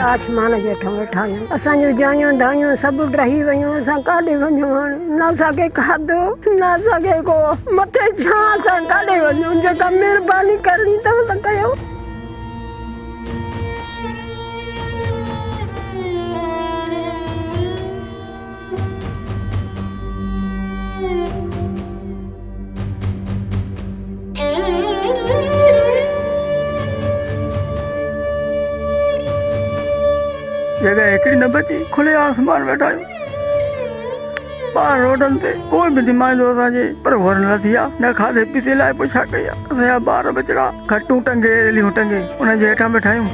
آسمان جي هيٺان ويٺا آهيون. اسان جون جايون دايون سڀ ڊهي ويون، اسان ڪاڏي وڃون هاڻي؟ نه اسان کي کاڌو، نه اسان کي ڪو مٿي ڇانء، اسان ڪاڏي وڃون؟ جيڪا مهرباني ڪرڻي اٿو سا ڪيو. جڳهه هڪڙي نه بچي، کلي آسمان ويٺا آهيون. ٻاهر روڊن تي ڪوئي به نمائندو اسان جي پر غور نه لٿي آ، نه کاڌي پيتي لاء پڇا ڪئي آ. اسان جا ٻار ٻچڙا کٽون ٽنگي ريليون ٽنگي انهن جي هيٺان ويٺا آهيون.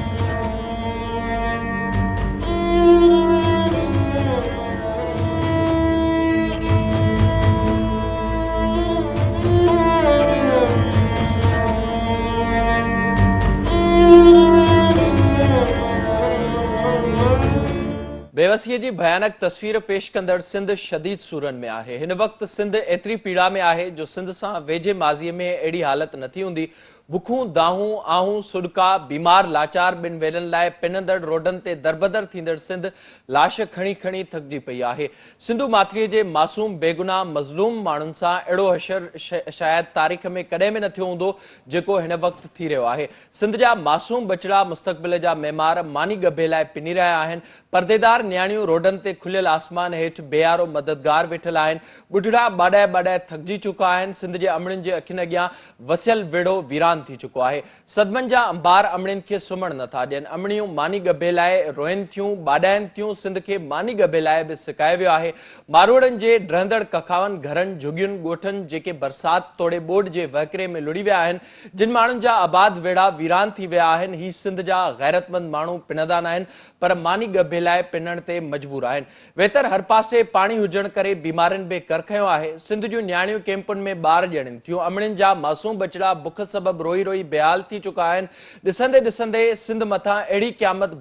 بيوسيء جي ڀيانڪ تصوير پيش ڪندڙ سنڌ شديد سورن ۾ آهي. هن وقت سنڌ ايتري پيڙا ۾ آهي جو سنڌ سان ويجهي ماضيء ۾ اهڙي حالت نه ٿي هوندي. بکون، دانهون، آهون، سڏڪا، بيمار لاچار ٻن ويلن لاء پنندڙ روڊن تي دربدر ٿيندڙ سنڌ لاش کڻي کڻي ٿڪجي پئي آهي. سنڌو ماٿريء جي معصوم، بيگناهه، مظلوم ماڻهن سان اهڙو حشر شايد تاريخ ۾ ڪڏهن به نه ٿيو هوندو، جيڪو هن وقت ٿي رهيو آهي. سنڌ جا معصوم ٻچڙا مستقبل جا معمار ماني ڳڀي لاء پني رهيا آهن. پرديدار نياڻيون روڊن تي کليل آسمان هيٺ بي يارو مددگار ويٺل آهن. ٻڍڙا ٻاڏائي ٻاڏائي ٿڪجي چڪا آهن. سنڌ جي امڙين جي اکين اڳيان وسيل ويڙهو ويران ٿي چڪو آهي. صدمن جا انبار امڙين کي سمهڻ نه ٿا ڏين. امڙيون ماني ڳڀي لاء روئن ٿيون، ٻاڏائن ٿيون. سنڌ کي ماني ڳڀي لاء به سڪايو ويو آهي. ماروئڙن جي ڊهندڙ ڪکاون گهرن، جهڳين، ڳوٺن جيڪي برسات توڙي ٻوڏ جي وهڪري ۾ لڙهي ويا آهن، جن ماڻهن جا آباد ويڙها ويران ٿي ويا آهن، هي سنڌ جا غيرتمند ماڻهو پنندا ناهن پر ماني ڳڀي لاء پنڻ تي مجبور آهن. ويتر هر پاسي پاڻي هجڻ ڪري بيمارين به ڪر کنيو آهي. سنڌ جون نياڻيون ڪيمپن ۾ ٻار ڄڻين ٿيون. امڙين جا معصوم ٻچڙا بک سبب روئي روئي بيحال ٿي چڪا آهن. ڏسندي ڏسندي سنڌ مٿان اهڙي قيامت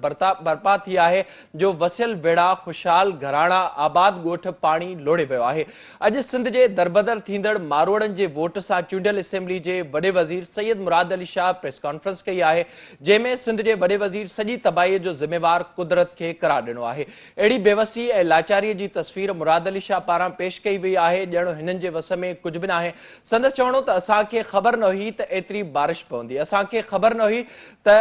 برپا ٿي آهي جو وسيل ويڙها، خوشحال گهراڻا، آباد ڳوٺ پاڻي لوڙهي ويو آهي. اڄ سنڌ جي دربدر ٿيندڙ ماروئڙن جي ووٽ سان چونڊيل اسيمبلي جي وڏي وزير سيد مراد علي شاهه پريس ڪانفرنس ڪئي آهي جنهن ۾ سنڌ جي وڏي وزير سڄي تباهي جو ذميوار قدرت کي قرار ڏنو آهي. اهڙي بيوسي ۽ لاچاريء جي تصوير مراد علي شاهه پاران پيش ڪئي وئي آهي ڄڻ هنن جي وس ۾ ڪجهه به ناهي. سندس چوڻ هو ته اسان کي خبر نه هئي ته ايتري بارش پوندي، اسان کي خبر نه هئي ته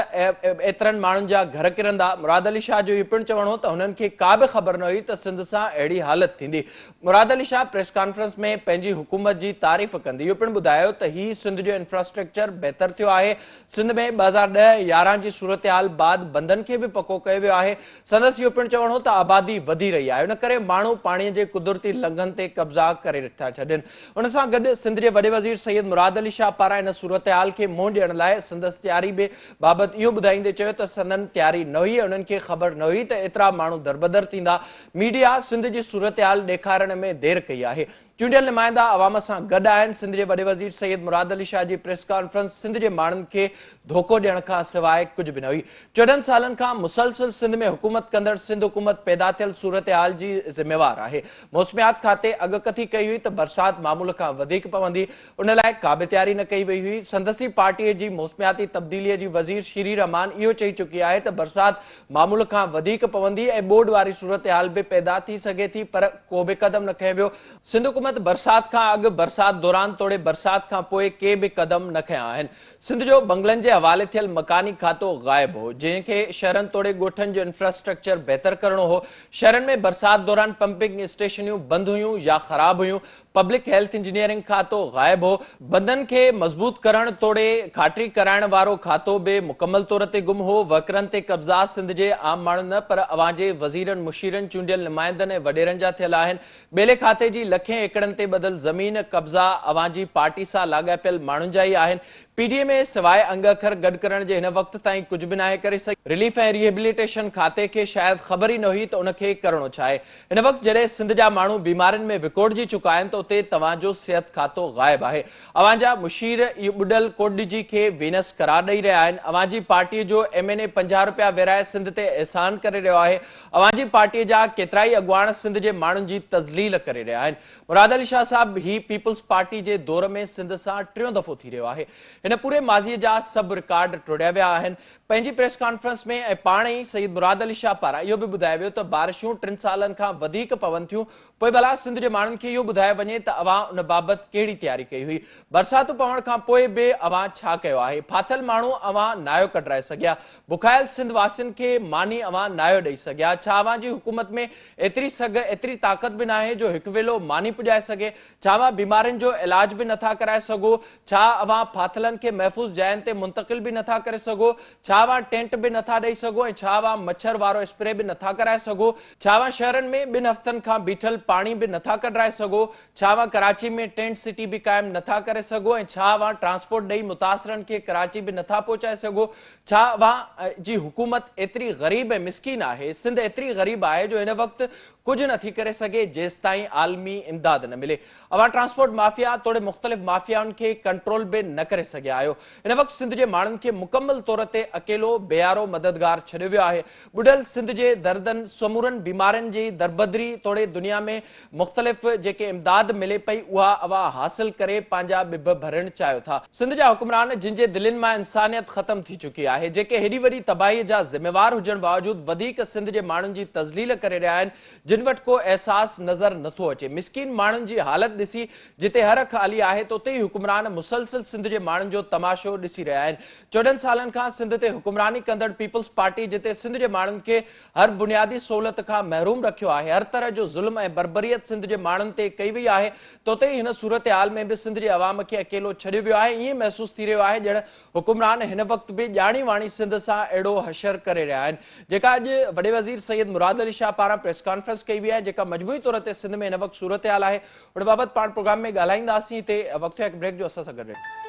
ايترن ماڻهن جا گهر ڪرندا. مراد علي شاهه جو اهو پڻ چوڻ هو ته هنن کي ڪا به خبر نه هئي ته سنڌ سان اهڙي حالت ٿيندي. مراد علي شاهه پريس ڪانفرنس ۾ پنهنجي حڪومت جي تعريف ڪندي اهو پڻ ٻڌايو ته هي سنڌ جو انفراسٽرڪچر بهتر ٿيو آهي، سنڌ ۾ 2010 ۽ 11 جي صورتحال بعد بندن کي به پڪو ڪيو ويو آهي. سندس اهو پڻ چوڻ هو ته آبادي وڌي رهي آهي ان ڪري ماڻهو پاڻي جي قدرتي لنگهن تي قبضا ڪري ٿا ڇڏين. ان سان گڏ سنڌ جي وڏي وزير سيد مراد علي شاهه پاران ان صورتحال کي منهن ڏيڻ لاء سندس تياري به بابت اهو ٻڌائيندي چيو ته سندن تياري نه هئي ۽ انهن کي خبر نه هئي ته ايترا ماڻهو دربدر ٿيندا. ميڊيا سنڌ جي صورتحال ڏيکارڻ ۾ دير ڪئي آهي. چونڊيل نمائندا عوام سان گڏ آهن، سنڌ جي وڏي وزير سيد مراد علي شاهه جي پريس ڪانفرنس سنڌ جي ماڻهن کي ڌوڪو ڏيڻ کان سواء ڪجهه به نه هئي. 14 سالن کان مسلسل سنڌ ۾ حڪومت ڪندڙ سنڌ حڪومت پيدا ٿيل صورتحال جي ذميوار آهي. موسميات کاتي اڳڪٿي ڪئي هئي ته برسات معمول کان وڌيڪ پوندي، ان لاء ڪا به تياري نه ڪئي وئي هئي. سندس ئي پارٽي جي موسمياتي تبديلي جي وزير شيري رحمان اهو چئي چڪي آهي ته برسات معمول کان وڌيڪ پوندي ۽ ٻوڏ واري صورتحال به پيدا ٿي سگهي ٿي پر ڪو به قدم نه کنيو ويو. سنڌ حڪومت برسات کان اڳ، برسات دوران توڙي برسات کان پوء ڪي به قدم نه کنيا آهن. سنڌ جو بنگلن جي حوالي ٿيل مڪاني کاتو غائب هو، جنهن کي شهرن توڙي ڳوٺن جو انفراسٽرڪچر بهتر ڪرڻو هو. شهرن ۾ برسات دوران پمپنگ اسٽيشنيون بند هيون يا خراب هيون. پبلڪ هيلٿ انجنيئرنگ کاتو غائب هو، بندن کي مضبوط ڪرڻ توڙي کاٽي ڪرائڻ وارو کاتو به مڪمل طور تي گم هو، ورڪرن تي قبضا سنڌ جي عام ماڻهن نه پر اوهان جي وزيرن، مشيرن، چونڊيل نمائندن ۽ وڏيرن جا ٿيل آهن، ٻيلي کاتي جي لکين ايڪڙن تي ٻڌل زمين قبضا اوهان جي پارٽي سان لاڳاپيل ماڻهن جا ئي آهن، پي ڊي ايم اي سواء انگ اکر گڏ ڪرڻ جي هن وقت تائين ڪجهه به ناهي ڪري سگهي. رليف ۽ ريهبليٽيشن کاتي کي شايد خبر ئي نه هئي ته ان کي ڪرڻو ڇا آهي. هن وقت جڏهن سنڌ جا ماڻهو بيمارين ۾ وڪوڙجي چڪا آهن ته ته اتي توهان جو صحت کاتو غائب آهي. اوهان جا مشير ئي ٻڏل ڪوٽڏجي کي وينس قرار ڏئي رهيا آهن. اوهان جي پارٽيء جو ايم اين اي 50 رپيا ورهائي سنڌ تي احسان ڪري رهيو آهي. اوهان جي پارٽيء جا ڪيترائي اڳواڻ سنڌ جي ماڻهن جي تذليل ڪري رهيا آهن. مراد علي شاهه صاحب هي پيپلز پارٽي جي دور ۾ سنڌ سان ٽيون دفعو ٿي رهيو آهي. هن پوري ماضيء جا سڀ رڪارڊ ٽوڙيا ويا آهن. پنهنجي پريس ڪانفرنس ۾ ۽ پاڻ ئي سيد مراد علي شاهه پاران اهو به ٻڌايو ويو ته بارشون ٽن سالن کان وڌيڪ پون ٿيون پوء ڀلا سنڌ جي ماڻهن کي اهو ٻڌايو وڃي ته اوهان ان بابت ڪهڙي تياري ڪئي هئي؟ برساتون پوڻ کان پوء به اوهان ڇا ڪيو آهي؟ ڦاٿل ماڻهو اوهان ناهيو ڪڍرائي سگهيا، بکايل سنڌ واسين کي ماني اوهان ناهيو ڏئي سگهيا، ڇا اوهان جي حڪومت ۾ ايتري سگهه، ايتري طاقت به ناهي جو هڪ ويلو ماني پڄائي سگهي؟ ڇا اوهان بيمارين جو علاج به نٿا ڪرائي سگهو؟ ڇا اوهان ڦاٿلن کي محفوظ جاين تي منتقل به نٿا ڪري سگهو؟ ڇا اوهان ٽينٽ به نٿا ڏئي سگهو ۽ ڇا اوهان مڇر وارو اسپري به نٿا ڪرائي سگهو؟ ڇا اوهان شهرن ۾ ٻن هفتن کان بيٺل پاڻي به نٿا ڪڍرائي سگهو؟ ڇا اوهان ڪراچي ۾ ٽينٽ سٽي به قائم نٿا ڪري سگهو ۽ ڇا اوهان ٽرانسپورٽ ڏئي متاثرن کي ڪراچي به نٿا پهچائي سگهو؟ ڇا اوهان جي حڪومت ايتري غريب ۽ مسڪين آهي؟ سنڌ ايتري غريب آهي جو هن وقت ڪجهه نٿي ڪري سگهي جيستائين عالمي امداد نه ملي. اوهان ٽرانسپورٽ مافيا توڙي مختلف مافيائن کي ڪنٽرول به نه ڪري سگهيا آهيو. هن وقت سنڌ جي ماڻهن کي مڪمل طور تي اڪيلو بي يارو مددگار ڇڏيو ويو آهي. ٻڏل سنڌ جي دردن، سمورن بيمارين جي دربدري توڙي دنيا ۾ مختلف جيڪي امداد ملي پئي اها اوهان حاصل ڪري پنهنجا ڄڀ ڀرڻ چاهيو ٿا. سنڌ جا حڪمران جن جي دلين مان انسانيت ختم ٿي چڪي آهي، جيڪي هيڏي وڏي تباهي جا ذميوار هجڻ باوجود وڌيڪ سنڌ جي ماڻهن جي تذليل ڪري رهيا آهن، جن وٽ ڪو احساس نظر نٿو اچي. مسڪين ماڻهن جي حالت ڏسي جتي هر اک آلي آهي ته اتي ئي حڪمران مسلسل سنڌ جي ماڻهن جو تماشو ڏسي رهيا آهن. 14 سالن کان سنڌ تي حڪمراني ڪندڙ پيپلز پارٽي جتي سنڌ جي ماڻهن کي هر بنيادي سهولت کان محروم رکيو آهي، هر طرح جو ظلم ۽ بربريت سنڌ جي ماڻهن تي ڪئي وئي آهي ته اتي ئي هن صورتحال ۾ به سنڌ جي عوام کي اڪيلو ڇڏيو ويو آهي. ائين محسوس ٿي رهيو آهي ڄڻ حڪمران هن وقت به ڄاڻي واڻي سنڌ سان اهڙو حشر ڪري رهيا آهن. جيڪا اڄ وڏي وزير سيد مراد علي شاهه پاران پريس ڪانفرنس ڪئي وئي آهي جيڪا مجموعي طور تي سنڌ ۾ هن وقت صورتحال آهي ان بابت پاڻ پروگرام ۾ ڳالهائينداسين هتي وقت ٿيو آهي هڪ بريڪ جو اسان سان گڏ رهجو.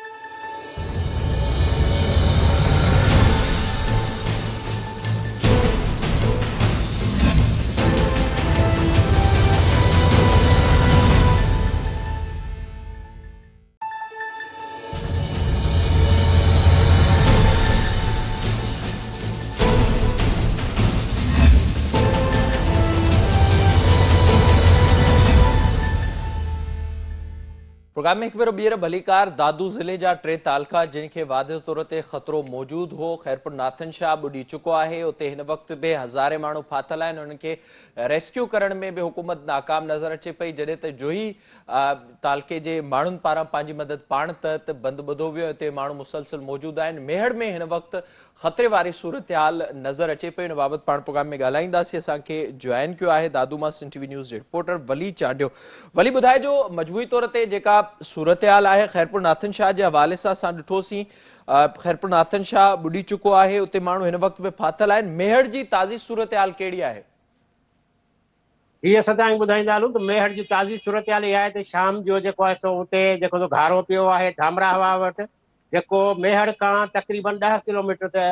پروگرام ۾ هڪ ڀيرو ٻيهر ڀليڪار دادو ضلعي جا ٽي تعلقا جن کي واضح طور تي خطرو موجود هو خيرپور ناٿن شاهه ٻڏي چڪو آهي اتي هن وقت به هزارين ماڻهو ڦاٿل آهن انهن کي ريسڪيو ڪرڻ ۾ به حڪومت ناڪام نظر اچي پئي جڏهن ته جوهي تعلقي جي ماڻهن پاران پنهنجي مدد پاڻ تحت بند ٻڌو ويو اتي ماڻهو مسلسل موجود آهن ميهڙ ۾ هن وقت خطري واري صورتحال نظر اچي پئي ان بابت پاڻ پروگرام ۾ ڳالهائينداسين اسان کي جوائن ڪيو آهي دادو مان سنڌ ٽي وي نيوز جي رپورٽر ولي چانڊيو ولي ٻڌائجو مجموعي طور تي جيڪا صورتحال آهي خيرپور ناٿن شاهه جي حوالي سان اسان ڏٺوسين خيرپور ناٿن شاهه ٻڏي چڪو آهي اتي ماڻهو هن وقت به ڦاٿل آهن ميهڙ جي تازي صورتحال ڪهڙي آهي؟ جي اسان توهان کي ٻڌائيندا هلون ته ميهڙ جي تازي صورتحال اها آهي ته شام جو جيڪو آهي سو اتي جيڪو سو گهارو پيو آهي ڌامراهه واهه وٽ جيڪو ميهڙ کان تقريبن 10 ڪلوميٽر تي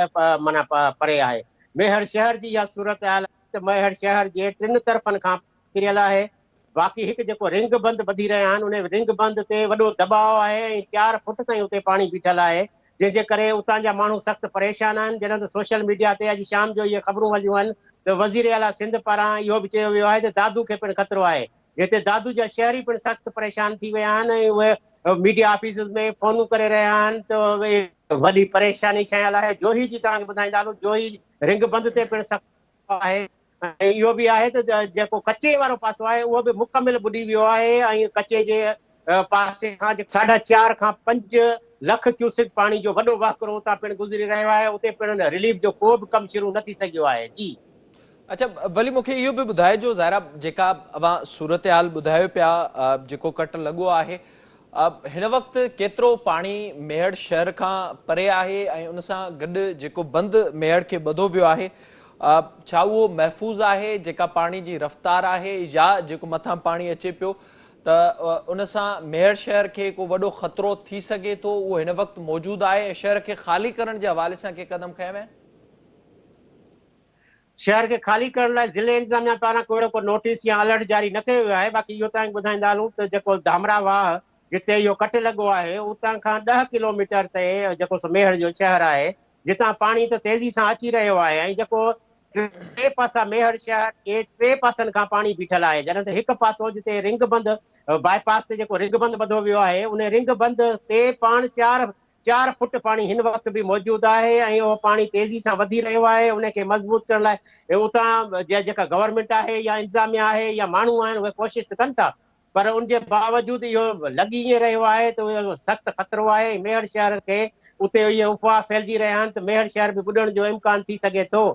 معنيٰ پري آهي. ميهڙ شهر جي اها صورتحال آهي ته ميهڙ شهر جي ٽن طرفن کان ڦريل آهي باقي هڪ جيڪو رنگ بند ٻڌي رهيا آهن ان رنگ بند تي وڏو دٻاء آهي ۽ 4 فٽ تائين اتي پاڻي بيٺل آهي جنهن جي ڪري اتان جا ماڻهو سخت پريشان آهن، جڏهن ته سوشل ميڊيا تي اڄ شام جو اهي خبرون هليون آهن ته وزيراعليٰ سنڌ پاران اهو به چيو ويو آهي ته دادو کي پڻ خطرو آهي، جنهن تي دادو جا شهري پڻ سخت پريشان ٿي ويا آهن ۽ اهي ميڊيا آفيسز ۾ فونون ڪري رهيا آهن ته اهي وڏي پريشاني ڇانيل آهي، جوهي جي توهان کي ٻڌائيندا هلون جوهي رنگ بند تي پڻ سخت آهي ۽ اهو به آهي ته جيڪو ڪچي وارو پاسو آهي اهو به مڪمل ٻڏي ويو آهي ۽ ڪچي جي پاسي کان ساڍا چار کان 5 لک ڪيوسڪ پاڻي جو وڏو وهڪرو اتان پڻ گذري رهيو آهي اتي پڻ رليف جو ڪو به ڪم شروع نه ٿي سگهيو آهي. جي. اڇا ولي مون کي اهو به ٻڌائجو ظاهر آهي جيڪا اوهان صورتحال ٻڌايو پيا جيڪو ڪٽ لڳو آهي هن وقت ڪيترو پاڻي ميهڙ شهر کان پري آهي ۽ ان سان گڏ جيڪو بند ميهڙ کي ٻڌو ويو آهي ڇا اهو محفوظ آهي جيڪا پاڻي جي رفتار آهي يا جيڪو مٿان پاڻي اچي پيو ته ان سان ميهڙ شهر کي ڪو وڏو خطرو ٿي سگهي ٿو اهو هن وقت موجود آهي ۽ شهر کي خالي ڪرڻ جي حوالي سان ڪي قدم کنيا ويا آهن؟ شهر کي خالي ڪرڻ لاء ضلعي انتظاميا پاران ڪو اهڙو ڪو نوٽيس يا الرٽ جاري نه ڪيو ويو آهي باقي اهو توهان کي ٻڌائيندا هلون ته جيڪو ڌامراهه واهه جتي اهو ڪٽ لڳو آهي اتان کان ڏهه ڪلوميٽر تي جيڪو سو ميهڙ جو شهر آهي جتان پاڻي ته تيزي سان اچي رهيو آهي ۽ جيڪو ٽي پاسا ميهڙ شهر جي ٽي پاسن کان پاڻي بيٺل آهي جڏهن ته هڪ پاسو جتي رنگ بند باء پاس تي جيڪو رنگ بند ٻڌو ويو آهي ان رنگ بند تي پاڻ چار چار فٽ پاڻي هن وقت به موجود آهي ۽ اهو پاڻي تيزي سان وڌي رهيو آهي ان کي مضبوط ڪرڻ لاء اتان جي جيڪا گورنمينٽ آهي يا انتظاميا آهي يا ماڻهو آهن اهي ڪوشش ته ڪن ٿا پر ان جي باوجود اهو لڳي ائين رهيو آهي ته اهو سخت خطرو آهي ۽ ميهڙ شهر کي اتي اهي افواهه ڦهلجي رهيا آهن ته ميهڙ شهر به ٻڏڻ جو امڪان ٿي سگهي ٿو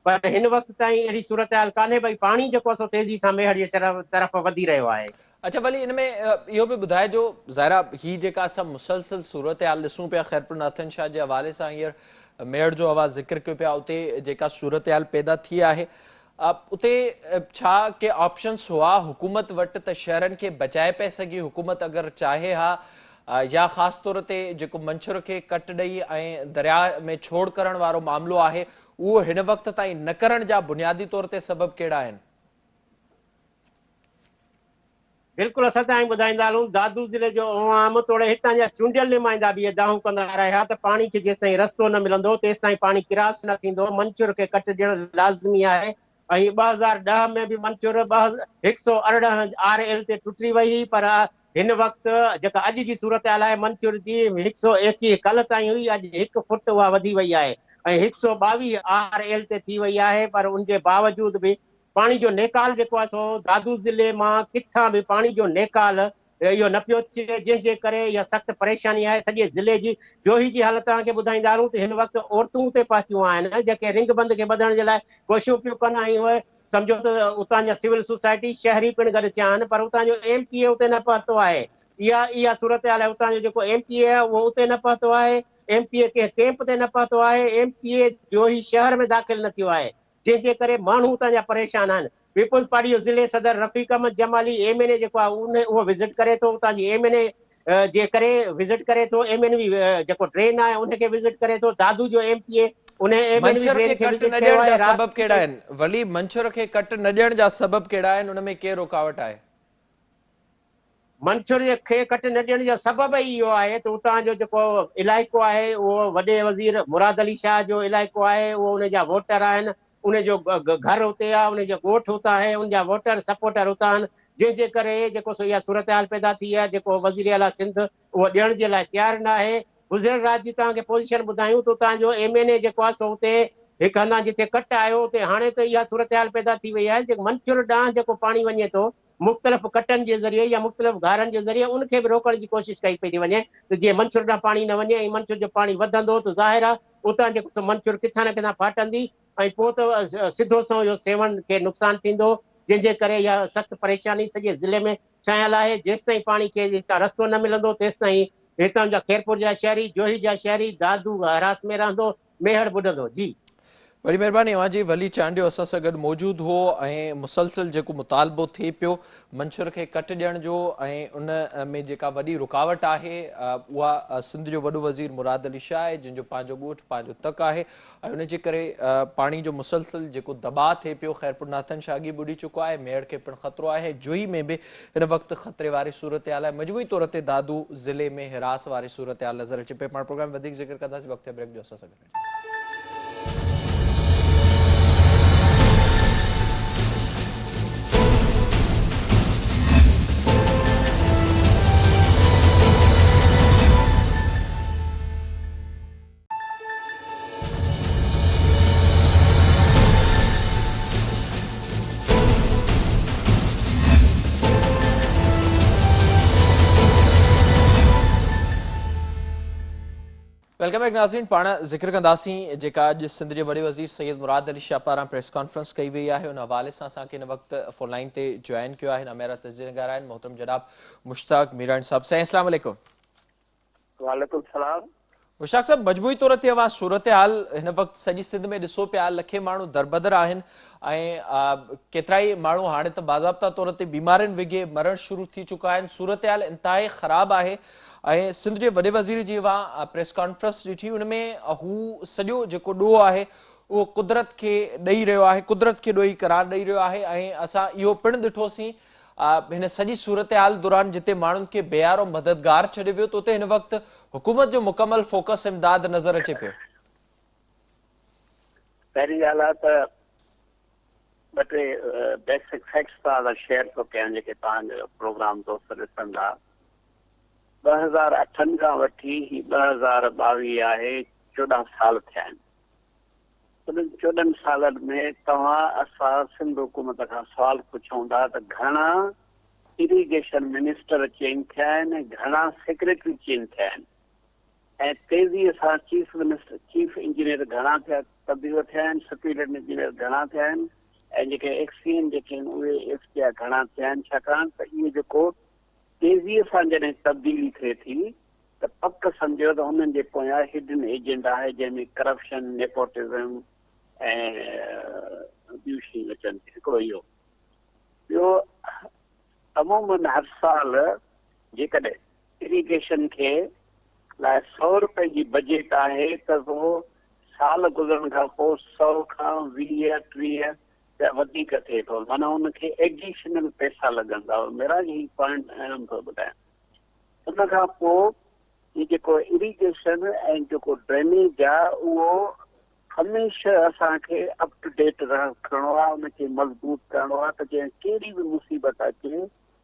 پر هن وقت تائين اهڙي صورتحال ڪانهي ڀئي پاڻي جيڪو آهي سو تيزي سان ميهڙ جي شهر طرف وڌي رهيو آهي. اڇا ولي ان ۾ اهو به ٻڌائجو ظاهر آ هي جيڪا اسان مسلسل صورتحال ڏسون پيا خيرپور ناٿن شاهه جي حوالي سان هينئر ميهڙ جو اوهان ذڪر ڪيو پيا اتي جيڪا صورتحال پيدا ٿي آهي اتي ڇا ڪي آپشنس هئا حڪومت وٽ ته شهرن کي بچائي پئي سگهي حڪومت اگر چاهي ها يا خاص طور تي جيڪو منڇر کي ڪٽ ڏئي ۽ درياء ۾ ڇوڙ ڪرڻ وارو معاملو آهي اهو هن وقت تائين نه ڪرڻ جا بنيادي طور تي سبب ڪهڙا آهن؟ بلڪل اسان توهان کي ٻڌائيندا هلون دادو ضلعي جو عوام توڙي هتان جا چونڊيل نمائندا به اهي دانهون ڪندا رهيا ته پاڻي کي جيستائين رستو نه ملندو تيستائين پاڻي ڪراس نه ٿيندو منڇر کي ڪٽ ڏيڻ لازمي آهي ۽ 2010 ۾ به منڇر 118 آر ايل تي ٽٽي وئي هئي پر هن وقت جيڪا اڄ جي صورتحال آهي منڇر جي 121 ڪلهه تائين هئي اڄ هڪ فٽ اها وڌي وئي آهي ۽ 122 آر ايل تي ٿي وئي آهي پر ان جي باوجود به پاڻي جو نيڪال جيڪو آهي سو دادو ضلعي مان ڪٿان به پاڻي جو نيڪال اهو نه پيو ٿئي جنهن جي ڪري اها سخت پريشاني آهي سڄي ضلعي جي جوهي جي حالت توهان کي ٻڌائيندا هلون ته هن وقت عورتون اتي پهتيون آهن جيڪي رنگ بند کي ٻڌڻ جي لاء ڪوششون پيون ڪن ۽ اهي سمجهو ته اتان جا سول سوسائٽي شهري پڻ گڏ ٿيا آهن پر اتان جو ايم پي اي اتي نه پهتو آهي اها اها صورتحال آهي اتان جو جيڪو ايم پي اي آهي اهو اتي نه پهتو آهي ايم پي اي ڪنهن ڪيمپ تي نه پهتو آهي ايم پي اي جوهي شهر ۾ داخل نه ٿيو آهي جنهن جي ڪري ماڻهو اتان جا پريشان آهن. پيپلز پارٽي جو ضلعي صدر Rafiq Ahmed Jamali M N A جيڪو آهي ان اهو وزٽ ڪري ٿو اتان جي ايم اين اي جي ڪري وزٽ ڪري ٿو ايم اين وي جيڪو ڊرين آهي ان کي وزٽ ڪري ٿو دادو جو ايم پي اي ان M N V Manchhar drain کي کي ڪٽ وزٽ نه ڪيو ڏيڻ آهي جا رات سبب ڪهڙا آهن؟ ولي منڇر کي ڪٽ نه ڏيڻ جا سبب ڪهڙا آهن ان ۾ ڪير رڪاوٽ آهي؟ منڇر کي ڪٽ نه ڏيڻ جو سبب ئي اهو آهي ته اتان جو جيڪو علائقو آهي اهو وڏي وزير مراد علي شاهه جو علائقو آهي اهو ان جا ووٽر آهن ان جو گهر اتي آهي ان جو ڳوٺ اتان آهي ان جا ووٽر سپورٽر اتان آهن جنهن جي ڪري جيڪو سو اها صورتحال پيدا ٿي آهي جيڪو وزير اعليٰ سنڌ اهو ڏيڻ جي لاء تيار نه آهي گذريل رات جي توهان کي پوزيشن ٻڌايون ته اتان جو ايم اين اي جيڪو آهي سو اتي هڪ هنڌان جتي ڪٽ آيو اتي هاڻي ته اها صورتحال پيدا ٿي وئي آهي جيڪو منڇر ڏانهن جيڪو پاڻي وڃي ٿو مختلف ڪٽن جي ذريعي يا مختلف گهارن جي ذريعي ان کي به روڪڻ جي ڪوشش ڪئي پئي ٿي وڃي ته جيئن منڇر ڏانهن پاڻي نه وڃي ۽ منڇر جو پاڻي وڌندو ته ظاهر آهي اتان جيڪو سو منڇر ڪٿان نه ڪٿان ڦاٽندي ۽ پوء ته سڌو سنئون اهو سيوهڻ کي نقصان ٿيندو جنهن جي ڪري اها سخت پريشاني سڄي ضلعي ۾ ڇانيل آهي، جيستائين پاڻي کي هتان رستو نه ملندو تيستائين هتان جا خيرپور جا شهري، جوهي جا شهري، دادو هراس ۾ رهندو، ميهڙ ٻڏندو. جي. وڏي مهرباني اوهان جي ولي چانڊيو اسان سان گڏ موجود هو ۽ مسلسل جيڪو مطالبو ٿئي پيو منڇر کي ڪٽ ڏيڻ جو ۽ ان ۾ جيڪا وڏي رڪاوٽ آهي اها سنڌ جو وڏو وزير مراد علي شاهه آهي جنهن جو پنهنجو ڳوٺ پنهنجو تڪ آهي ۽ ان جي ڪري پاڻي جو مسلسل جيڪو دٻاء ٿئي پيو خيرپور ناٿن شاهه اڳي ٻڏي چڪو آهي، ميهڙ کي پڻ خطرو آهي، جوهي ۾ به هن وقت خطري واري صورتحال آهي، مجموعي طور تي دادو ضلعي ۾ هراس واري صورتحال نظر اچي پئي، پاڻ پروگرام ۾ وڌيڪ ذڪر ڪنداسين وقت ٿيو بريڪ جو اسان سان گڏ رهجو. Welcome back ناظرين پاڻ ذڪر ڪنداسين جيڪا اڄ سنڌ جي وڏي وزير سيد مراد علي شاهه پاران پريس ڪانفرنس ڪئي وئي آهي ان حوالي سان اسان کي هن وقت فون لائين تي جوائن ڪيو آهي ناميارا تجزيه نگار آهن محترم جناب مشتاق ميراڻي صاحب سائين السلام عليڪم وعليڪم السلام. مشتاق صاحب مجموعي طور تي اوهان صورتحال هن وقت سڄي سنڌ ۾ ڏسو پيا لکين ماڻهو دربدر آهن ۽ ڪيترائي ماڻهو هاڻي ته باضابطا طور تي بيمارين وگهي مرڻ شروع ٿي چڪا آهن صورتحال انتهائي خراب آهي ۽ سنڌ جي وڏي وزير جي اوهان پريس ڪانفرنس ڏٺي ان ۾ هو سڄو جيڪو ڏوهه آهي اهو قدرت کي ڏئي رهيو آهي، قدرت کي ڏوهي قرار ڏئي رهيو آهي ۽ اسان اهو پڻ ڏٺوسين هن سڄي صورتحال دوران جتي ماڻهن کي بي يارو مددگار ڇڏيو ويو ته اتي هن وقت حڪومت جو مڪمل فوڪس امداد نظر اچي پيو. پهرين ڳالهه آهي ته ٻه ٽي بيسڪ فيڪٽس توهان سان شيئر ٿو ڪيان جيڪي توهان جو پروگرام دوست ڏسندا. 2008 کان وٺي هي 2022 آهي 14 سال ٿيا آهن. انهن 14 سالن ۾ توهان اسان سنڌ حڪومت کان سوال پڇون ٿا ته گهڻا اريگيشن منسٽر چينج ٿيا آهن ۽ گهڻا سيڪريٽري چينج ٿيا آهن ۽ تيزي سان چيف منسٽر چيف انجنيئر گهڻا ٿيا تبديل ٿيا آهن سپريڊنٽ انجنيئر گهڻا ٿيا آهن ۽ جيڪي ايڪسين جيڪي آهن اهي ايس پي آء گهڻا ٿيا آهن ڇاڪاڻ ته اهي جيڪو تيزي سان جڏهن تبديلي ٿئي ٿي ته پڪ سمجهو ته انهن جي پويان هڊن ايجنڊا آهي جنهن ۾ ڪرپشن، نيپوٽزم ۽ ٻيون شيون اچن ٿيون. هڪڙو اهو. ٻيو عموماً هر سال جيڪڏهن اريگيشن کي لاء سئو روپئي جي بجيٽ آهي ته اهو سال گذرڻ کان پوء سئو کان 20 30 رپيا وڌيڪ ٿئي ٿو معنيٰ ان کي ايڊيشنل پئسا لڳن ٿا. معراج هي پوائنٽ اهم ٿو ٻڌايان. ان کان پوء هي جيڪو اريگيشن ۽ جيڪو ڊرينيج آ اهو هميشه اسان کي اپ ٽو ڊيٽ رکڻو آ ان کي مضبوط ڪرڻو آ ته جنهن ڪهڙي به مصيبت اچي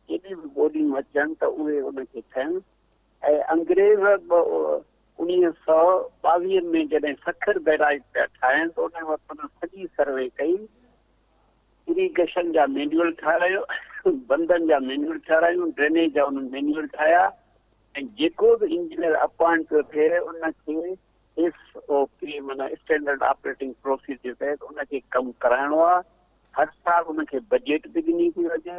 ڪيڏي به ٻوڏيون اچن ته اهي ان کي ٿين ۽ انگريز به 1922 ۾ جڏهن سکر بئراج پيا ٺاهن ته ان وقت انهن سڄي سروي ڪئي اريگيشن جا مينيول ٺاهرايو، بندن جا مينيول ٺاهرايون، ڊرينيج جا انهن مينيول ٺاهيا ۽ جيڪو به انجنيئر اپوائنٽ پيو ٿئي ان کي ايس او پي معنيٰ اسٽينڊرڊ آپريٽنگ پروسيجر تحت ان کي ڪم ڪرائڻو آهي. هر سال ان کي بجيٽ به ڏني ٿي وڃي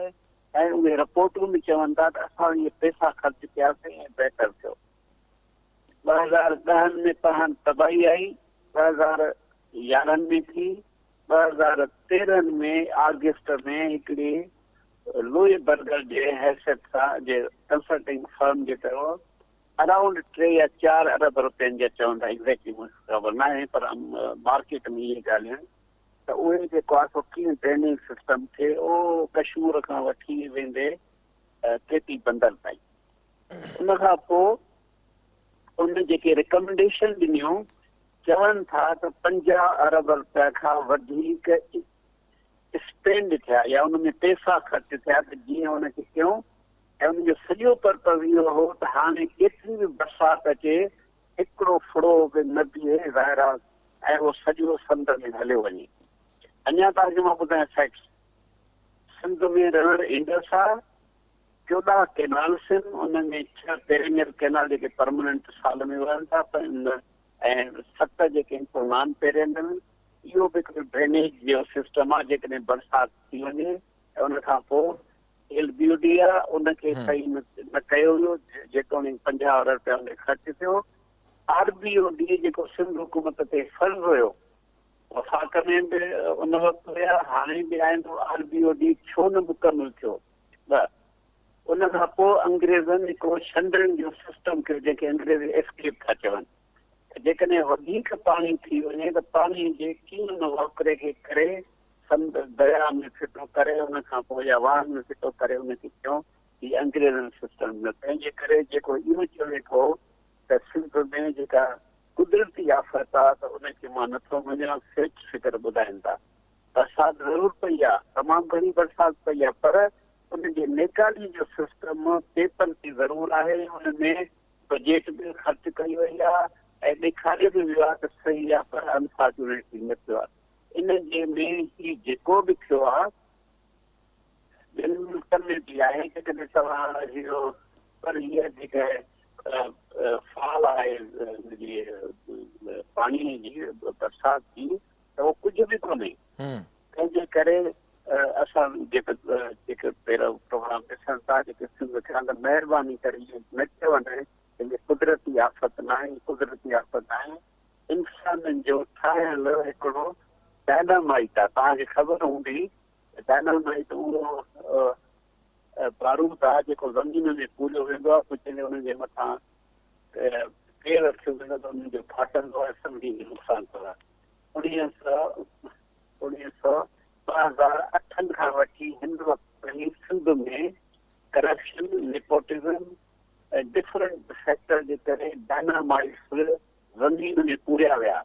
۽ اهي رپورٽون به چون ٿا ته اسان اهي پئسا خرچ ڪياسين ۽ بهتر ٿيو. 2010 ۾ پهان تباهي آئي، 2011 ۾ ٿي، 2013 ۾ آگسٽ ۾ هڪڙي لوئي برگر جي حيثيت سان جي ڪنسلٽنگ فرم جي طرف ارائونڊ 3 يا 4 ارب روپين جا چون ٿا ايگزيڪٽلي مون کي خبر ناهي پر مارڪيٽ ۾ اهي ڳالهيون آهن ته اهي جيڪو آهي سو ڪيئن ڊرينيج سسٽم ٿئي اهو ڪشمور کان وٺي ويندي ڪيٽي بندر تائين ان کان پوء ان جيڪي ريڪمينڊيشن ڏنيون چون ٿا ته 50 ارب رپيا کان وڌيڪ اسپينڊ ٿيا يا ان ۾ پئسا خرچ ٿيا ته جيئن ان کي ڪيون ۽ ان جو سڄو پرپز اهو هو ته هاڻي ڪيتري به برسات اچي هڪڙو ڦڙو به نه بيهي ظاهر آهي ۽ اهو سڄو سمنڊ ۾ هليو وڃي. اڃا توهان کي مان ٻڌايان فيڪٽس سنڌ ۾ ريور انڊس آهي 14 ڪينالس آهن انهن ۾ 6 پيرينيل ڪينال جيڪي پرماننٽ سال ۾ وهن ٿا ۽ 7 جيڪي آهن سو نان پيرينل، اهو به هڪڙو ڊرينيج جو سسٽم آهي، جيڪڏهن برسات ٿي وڃي ۽ ان کان پوء ايل بي او ڊي آهي ان کي صحيح نه ڪيو ويو، جيتوڻيڪ 50 ارب رپيا ان تي خرچ ٿيو. آر بي او ڊي جيڪو سنڌ حڪومت تي فرض هيو، وفاق ۾ به ان وقت هيا، هاڻي به آهن ته آر بي او ڊي ڇو نه مڪمل ٿيو؟ 2. ان کان پوء انگريزن هڪڙو ڇنڊڻ جو سسٽم ڪيو جنهن کي انگريزي اسڪيپ ٿا چون ته جيڪڏهن وڌيڪ پاڻي ٿي وڃي ته پاڻي جي ڪيئن نه وهڪري کي ڪري سمنڊ درياء ۾ ڦٽو ڪري ان کان پوء يا واهن ۾ ڦٽو ڪري ان کي ڪيون هي انگريزن سسٽم ڏنو تنهن جي ڪري جيڪو اهو چوي ٿو ته سنڌ ۾ جيڪا قدرتي آفت آ ته ان کي مان نٿو مڃان فيڪٽس فگر ٻڌائين ٿا برسات ضرور پئي آ تمام گهڻي برسات پئي آ پر ان جي نيڪالي جو سسٽم پيپر تي ضرور آهي، ان ۾ بجيٽ به خرچ ڪئي وئي آهي ۽ ڏيکاريو به ويو آهي ته صحيح آهي پر انفارچونيٽلي نه ٿيو آهي. ان جي ۾ هي جيڪو به ٿيو آهي ٻين ملڪن ۾ به آهي جيڪڏهن توهان اهو پر هيء جيڪا فال آهي جي پاڻي جي برسات جي ته اهو ڪجهه به ڪونهي تنهن جي ڪري اسان جيڪي جيڪي پهريون پروگرام ڏسن ٿا جيڪي سنڌ کان ته مهرباني ڪري ائين نه چون ته هي قدرتي آفت ناهي قدرتي آفت ناهي انسانن جو ٺاهيل هڪڙو ڊائنامائيٽ آهي توهان کي خبر هوندي ته ڊائنامائيٽ اهو بارود آهي جيڪو زمين ۾ پوريو ويندو آهي پوء جڏهن ان جي مٿان پير رکيو ويندو ته ان جو ڦاٽندو آهي سڀني کي نقصان ٿو آهي. 1900 1900 2008 کان وٺي هن وقت تائين Sindh ۾ corruption, nepotism ۽ different factor جي ڪري ڊائنامائيٽس زمين ۾ پوريا ويا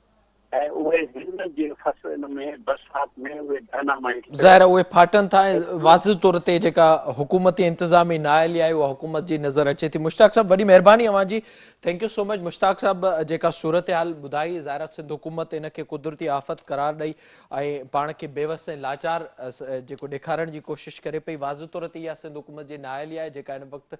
۽ اهي هن جي فصل ۾ برسات ۾ اهي ڊائنامائيٽس. ظاهر آهي اهي ڦاٽن ٿا ۽ واضح طور تي جيڪا حڪومتي انتظامي نااهلي آهي اها حڪومت جي نظر اچي ٿي. مشتاق صاحب وڏي مهرباني اوهان جي. Thank you so much Mushtaq صاحب جيڪا صورتحال ٻڌائي ظاهر آهي سنڌ حڪومت ان کي قدرتي آفت قرار ڏئي ۽ پاڻ کي بيوس ۽ لاچار جيڪو ڏيکارڻ جي ڪوشش ڪري پئي واضح طور تي اها سنڌ حڪومت جي نااهلي آهي جيڪا هن وقت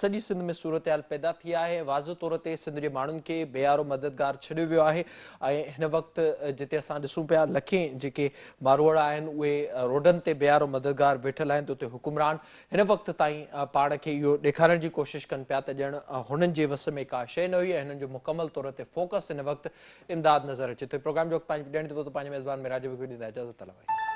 سڄي سنڌ ۾ صورتحال پيدا ٿي آهي ۽ واضح طور تي سنڌ جي ماڻهن کي بي يارو مددگار ڇڏيو ويو آهي ۽ هن وقت جتي اسان ڏسون پيا لکين جيڪي ماروئڙا آهن اهي روڊن تي بي يارو مددگار ويٺل آهن ته اتي حڪمران هن وقت تائين پاڻ کي اهو ڏيکارڻ جي ڪوشش ڪن پيا ته ڄڻ هنن جي وس ۾ ڪا شيء نه هئي ۽ هنن جو مڪمل طور تي فوڪس هن وقت امداد نظر اچي ٿو. پروگرام جو وقت پنهنجي پڄاڻي تي پهتو پنهنجي ميزبان معراج ابڙو کي ڏيندا اجازت الله ڀائي.